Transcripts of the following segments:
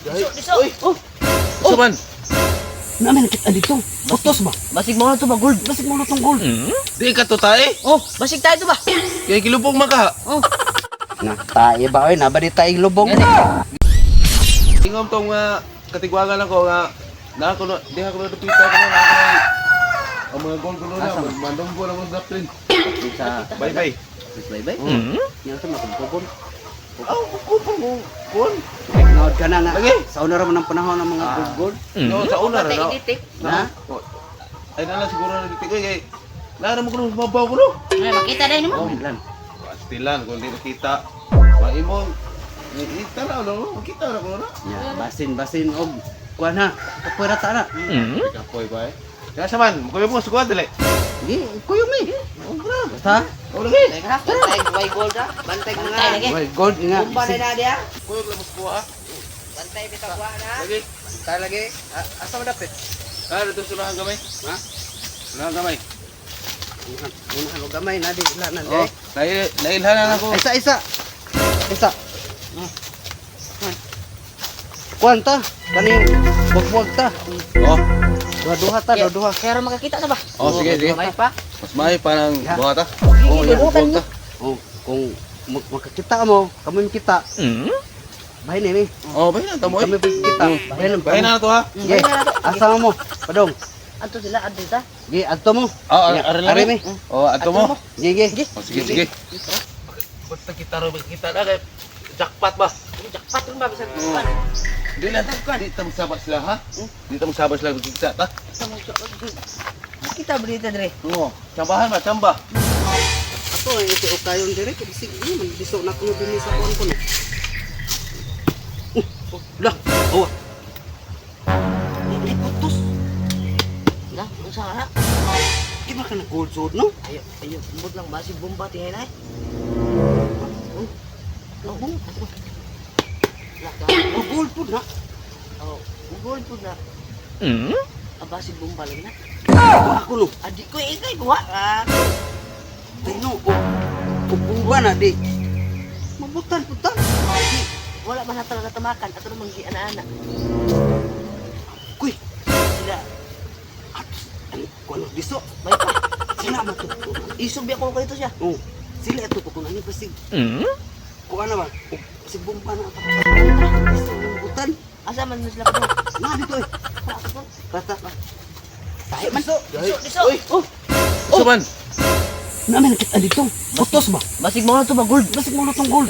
Diso, diso. Uy! Oh, Oh. Man? Namin nakita dito. Putos ba? Basig mo na to ba gold? Basig mo na tong gold. Di ka to tae. Oh, basig tayo to ba? Kay kilubong man ka. Oh. Na, tae ba oy, nabadi tae lubong. Ingom tong katigwangan ako nga na ako na di ako na dupita ko na ako na ang mga gold ko na mandong ko na akong daplin. Sa Bye bye. bye bye. Yan sa makumpubon. Aw, kupon mo. Kun. Nood ka na nga. Lagi. Sa una ra man ang panahon ng mga gold gold. No, sa una ra no. Na? Oh. Ay na lang siguro na dito kay Lara mo kuno mabaw ko no. Ay, makita dahil mo. Oh, lan. Pastilan kung di nakita. Maimong ita na no, makita ra ko na. Ya, basin basin og kuan ha. Kapuera ta na. Kapoy ba eh. Kaya sa man, kuya mo sukuan dili. Gi, kuyo mi. Oh, gra. Basta. Oh, lagi. Teka, bantay, way gold ha. Bantay ko Bantay na. lagi. Way gold nga. Kumba na na diya. Kuya lang mo sukuha. Ah. Bantay bitaw kuha na. Lagi. Tayo lagi. Asa mo dapit? Ah, dito sulahan gamay. Ha? Sulahan gamay. Unahan, unahan og gamay na di la na di. Oh, nailhan na ako. Isa isa. Isa. Kuan ta, kaning bugwag ta. Oh, Duha-duha ta, duha-duha. Kaya ra makakita ta ba? oh sige, sige. May pa. Mas may parang Ya. buha ta. Oh, Sige, yan. buhutan niyo. Oh, kung makakita mo, kami makita. Bahin ni. Oh, bahin na tamo eh. Kami makita. Bahin na. Bahin na to ha. Sige. Asa mo? Padong. Adto sila, adto ta. Gi, adto mo. Oh, Ya, ari lang. ari mi. Oh, ato mo. Gi, gi. Oh, sige, sige. Basta kita ro kita na kay jackpot ba? Jackpot rin ba bisag kuan. Di lang, di ta magsaba sila ha. Di ta magsaba sila kita ta. Makita ba dito dire? Oo, tsambahan ba, tsamba. Ato ang iti ukayon dire kay bisig ni man biso na kuno dinhi sa kuan kuno. Oh, lah. Oh. Di putos. La, unsa ka na? Di ba ka na gold sword no? Ayo, ayo, kumbot lang basig bomba tingay na. Oh. Oh, ato. La, ka. Oh, gold pud na. Oh, gold pud na. Ah, basig bomba lagi na. Wa ako no. Adi ko ikay kuha. Ah, Tino, oh. Kung na di. Mabutan pud ta. di, wala man na talaga tamakan ato namang gi ana-ana. Kuy, Sila, atos. Ano, kuno diso. may pa. Sila man to. Isog biya ko dito siya. Oh, sila ato ko kuno ani pasig. Kuan na ba? Oh, Pasig bomba na ato. Diso mabutan. Asa man na sila ko? Na dito eh. Tata. Tahi man. Diso. Diso, diso. Uy. Oh, Oh. Man. Namin nakita dito. Putos ba? basig mo na to ba gold? Basig mo na tong gold.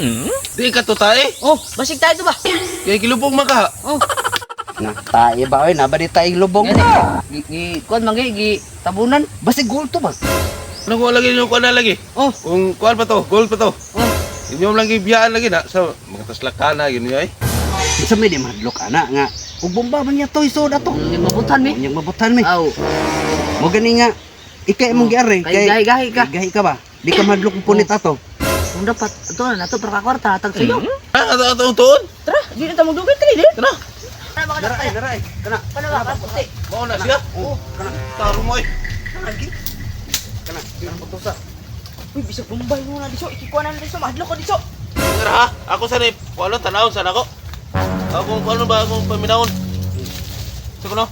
Di ka to tae. Oh, basig tayo to ba? Kay kilubong man ka. Oh. Na, tae ba oy, nabadi tae lubong. Gani. Gi, gi kuan man gi, gi tabunan. Basig gold to ba? Ano ko lagi yung kuan na lagi? Oh, Kung kuan pa to, gold pa to. oh. Inyo lang gibiyaan lagi na sa mga taslakana yun ay. Sa may di madlok ana nga. Ug bomba man niya to isod ato. Ang mabutan mi. Unyang mabutan mi. Aw. Mo gani nga ikay imong giari Kay gahi-gahi ka. Gahi ka ba? Di ka madlok og punit ato. Kung dapat ato na nato para ka kwarta hatag sa iyo. Ah, ato ato tuon. Tara, di na ta magdugay tri di. Tara. Tara mga Dara ay, dara ay. Kana. Kana ba puti. Mao na siya. Oh, kana. Taro mo eh. Kana. Kana putosa. Uy, bisag bombay mo na diso, ikikuha na diso, mahadlok ko diso. Tara ha. Ako sa ni kuan tanawon sa nako. Ako kuan ba akong paminawon. Sa kuno.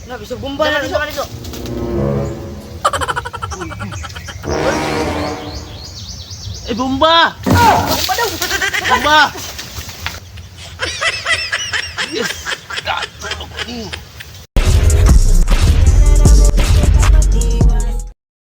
Na bisag bombay na diso. Diso. Eh bomba. Bomba daw. Bomba. Yes. Dato ko ni.